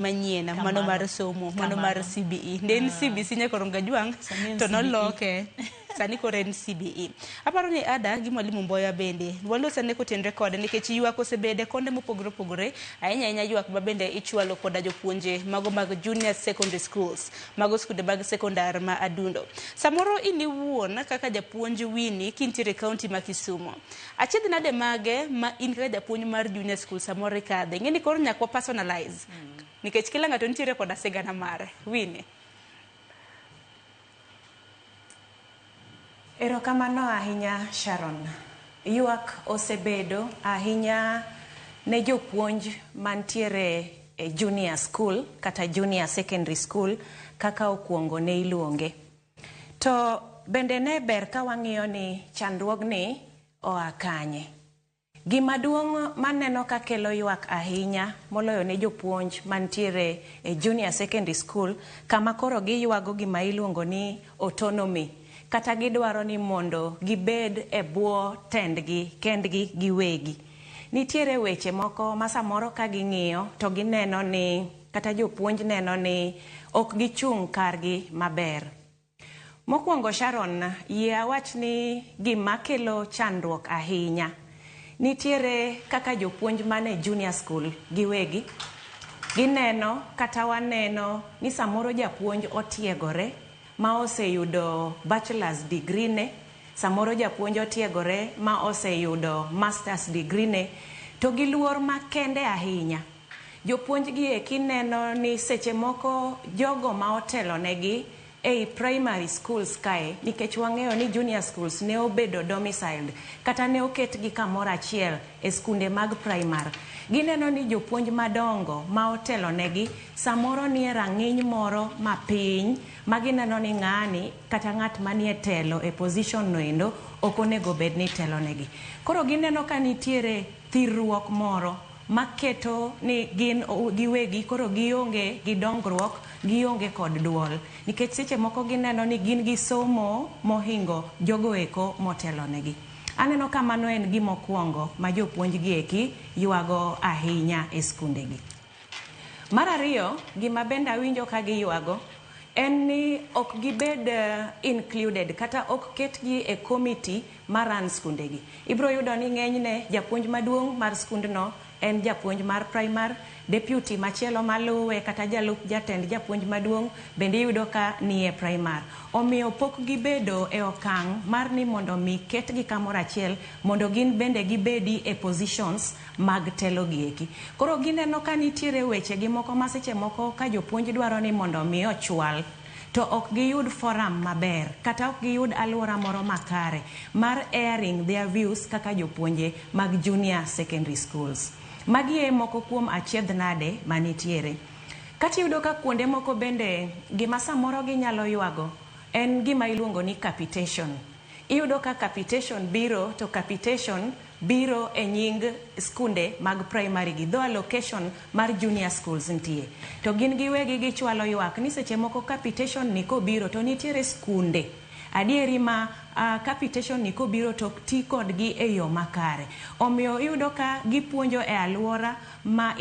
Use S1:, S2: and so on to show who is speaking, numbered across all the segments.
S1: Manyien mano mar somo mano mar CBE ne en CBC nyaka Gajwang to noloke sani koro en CBE. Aparo ni Ada gi Mwalimu Mboya bende walos ane kotenre kode nikech ywak osebede konde mopogore opogore ahinya ahinya ywak ma bende ichwalo koda jopuonje mago mag junior secondary schools mago skunde mag sekondar ma Adundo. Samoro in iwuon kaka japuonj Winnie kintiere e kaunti ma Kisumo achiedh nade mage ma in kaka japuonj mar junior school samoro ikadhe ing'e ni koro nyaka wa personalize nikech kila ng'ato nitiere koda sigana mare. Winnie.
S2: Erokamano ahinya Sharon. Ywak osebedo ahinya ne jopuonj mantiere e junior school kata junior secondary school kaka okuongo ne iluonge. To bende ne ber ka wang'iyo ni chandruogni oa kanye. Gima duong' maneno ka kelo ywak ahinya moloyo ne jopuonj mantiere e junior secondary school kama koro giywago gima iluongo ni autonomy kata gidwaro ni mondo gibed e bwo tendgi kendgi giwegi. Nitiere weche moko ma samoro ka ging'iyo to gineno ni kata jopuonj neno ni ok gichung' kargi maber. Mokwongo Sharon, yie awach ni gima kelo chandruok ahinya nitiere kaka jopuonj mane junior school giwegi gineno kata waneno ni samoro japuonj otiegore ma oseyudo bachelor's degree ne, samoro japuonj otiegore ma oseyudo master's degree ne, to gi luor makende ahinya. Jopuonj gi eki neno ni seche moko jogo ma otelo negi ei primary schools kae nikech wang'eyo ni junior schools ne obedo domiciled kata ne oketgi kamoro achiel e skunde mag primary. Gineno ni jopuonj madongo ma otelo negi samoro nie rang'iny moro mapiny ma gineno ni ng'ani kata ng'at manie telo e position no endo ok onego bed ni telo negi. Koro gineno ka nitiere thirruok moro maketo ni gin giwegi koro gionge gi dongruok, gionge kod duol. Nikech seche moko gineno ni gin gi somo mohingo jogo eko motelo negi. Aneno ka mano en gima okwongo ma jopuonj gi eki ywago ahinya e skunde gi. Mar ariyo, gima bende awinjo ka giywago en ni ok gibed included kata ok ketgi e committee mar run skunde gi. Ibiro yudo ni ng'enyne japuonj maduong' mar skundno en japuonj mar primary, deputy machielo maluwe kata jalup jatend japuonj maduong' bende iyudo ka nie primary. Omiyo pok gibedo e okang' mar ni mondo mi ketgi kamoro achiel mondo gin bende gibedi e positions mag telo gi eki. Koro gineno ka nitiere weche gi moko ma seche moko ka jopuonj dwaro ni mondo mi ochwal to ok giyud forum maber kata ok giyud aluora moro makare mar airing their views kaka jopuonje mag junior secondary schools. Magi e moko kuom achiedh nade manitiere. Kata iyudo ka kuonde moko bende gima samoro ginyalo ywago en gima iluongo ni capitation. Iyudo ka capitation biro to capitation biro e nying skunde mag primary gi though allocation mar junior schools nitie. To gin giwegi gichwalo ywak ni seche moko capitation ni kobiro to nitiere skunde adieri ma capitation ni kobiro to ok ti kodgi e yo makare. Omiyo iyudo ka gipuonjo e aluora ma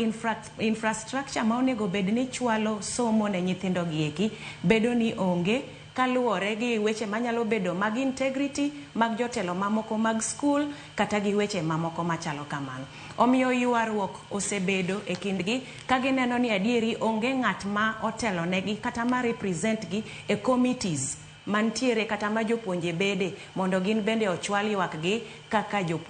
S2: infrastructure ma onego bed ni chwalo somo ne nyithindo gi eki bedo ni onge kaluwore gi weche manyalo bedo mag integrity mag jotelo mamoko mag skul kata gi weche mamoko machalo kamano. Omiyo ywaruok osebedo e kindgi ka gineno ni adieri onge ng'at ma otelo negi kata ma represent gi e committees mantiere kata ma jopuonje bede mondo gin bende ochwal ywak gi kaka jopuonje.